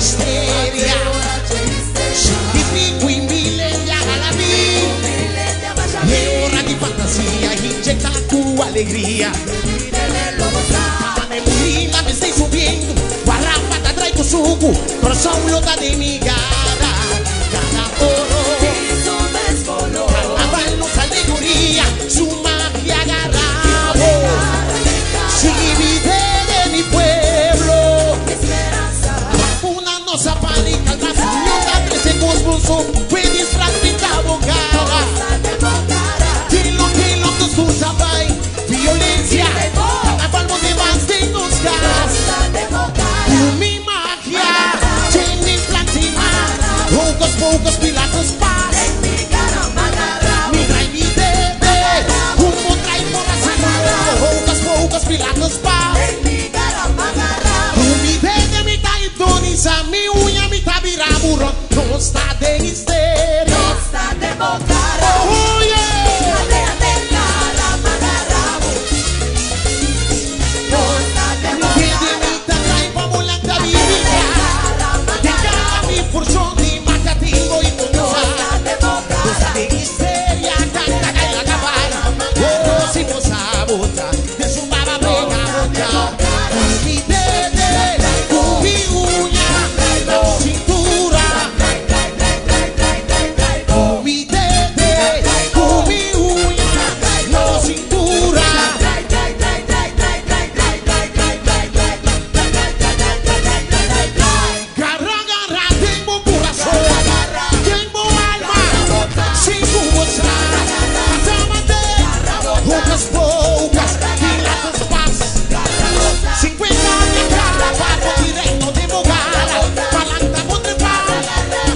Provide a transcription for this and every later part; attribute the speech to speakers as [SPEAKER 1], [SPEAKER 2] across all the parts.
[SPEAKER 1] histeria. Shintipico y milendia galabi. E ora di fantasia inyecta cu alegria. Mane mulina mi stay subiendo. Guarrapa ta cu sucu. Corazón lo ta de mi gara. Cada oro. Carnaval nos alegoría. Su magia agarrado. Si de mi pueblo. Una nosa palica, la señora trece cosmoso, fue disfraz bocada. Tilo, tilo, tu sabai, violencia, carnaval no te vas de nos gas. Mi magia, tiene plantima, pocos, pocos pilatos paz. Mi trae mi dede, humo trae por la pocos, pocos pilatos paz. Mi dede, mi taitoniza, mi uña, mi tabiraburro, no está de histeria. Oh, yeah. Dede mi ta trae pa volanta vivita. De cada mi porción di macatingo y tonosa. Cosa de histeria, canta cae la cabana. Oh, si vos sabota, de su baba pega bota. Mi dede, con mi uña, la cintura. Con mi dede, con mi uña, la cintura. Garra, garra, tengo corazón, tengo alma, sin gozar, Atámate, pocas, pocas, pilatos paz. 50 años bajo directo de bogara, palanta pan,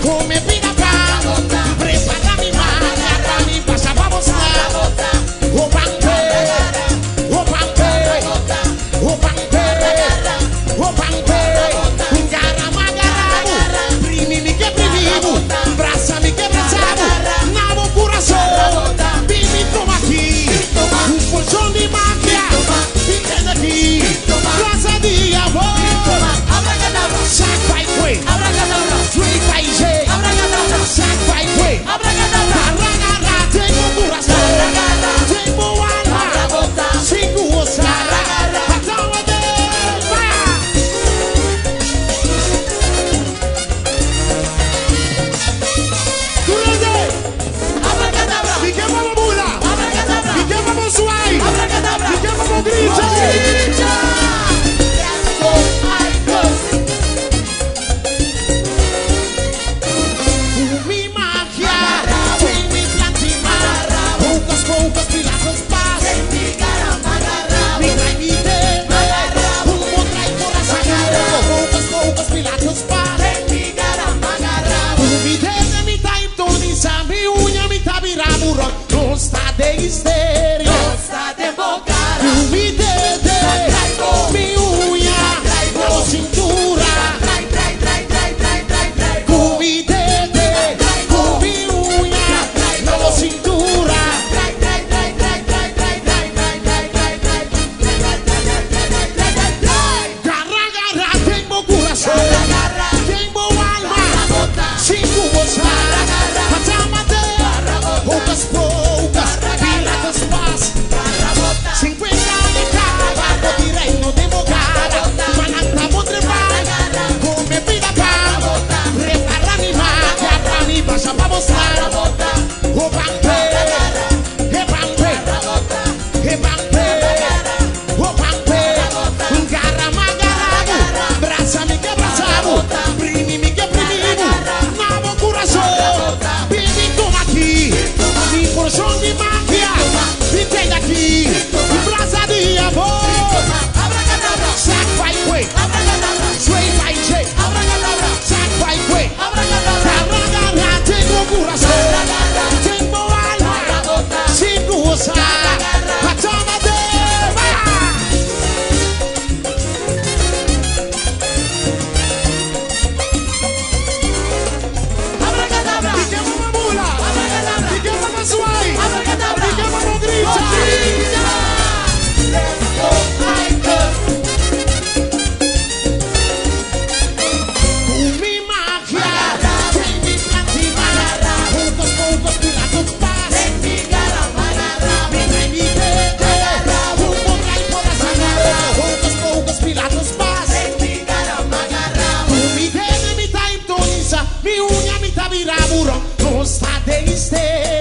[SPEAKER 1] come pida pan, prepara mi magia, pa mi pasa pa mostrar. O pampe, o pampe, o pampe, o pampe, garra magarabu, primi mi que primibu, brasa mi que brasabu, nabo corazón, bimi toma aqui, un porción de magia, fica aqui, graça de amor, sac vai foi, three vai G, sac vai foi, garra garra, tengo corazón, tengo alma, sin gozar, atámate, va. Durante, ¿Y qué vamos mula? ¿Y qué vamos suai? ¿Y qué vamos gricha? Mi magia, mi plantima, pocos, pocos pilatos paz. Mi trae mi dede, humo trae corazón, pocos, pocos pilatos paz. Mi dede, mi taitoniza, mi uña, mi tabiraburro, no está de histeria. Mi dede, mi uña, la cintura. Mi dede, mi uña, la cintura. Garra, garra, tengo corazón, tengo alma, sin gozar. Atámate, pocas, pocas, pilatos paz. 50 de cada, reino de bogara, palanta potrepa, come pida pan, prepara mi Bira burro. Nos ta den histeria.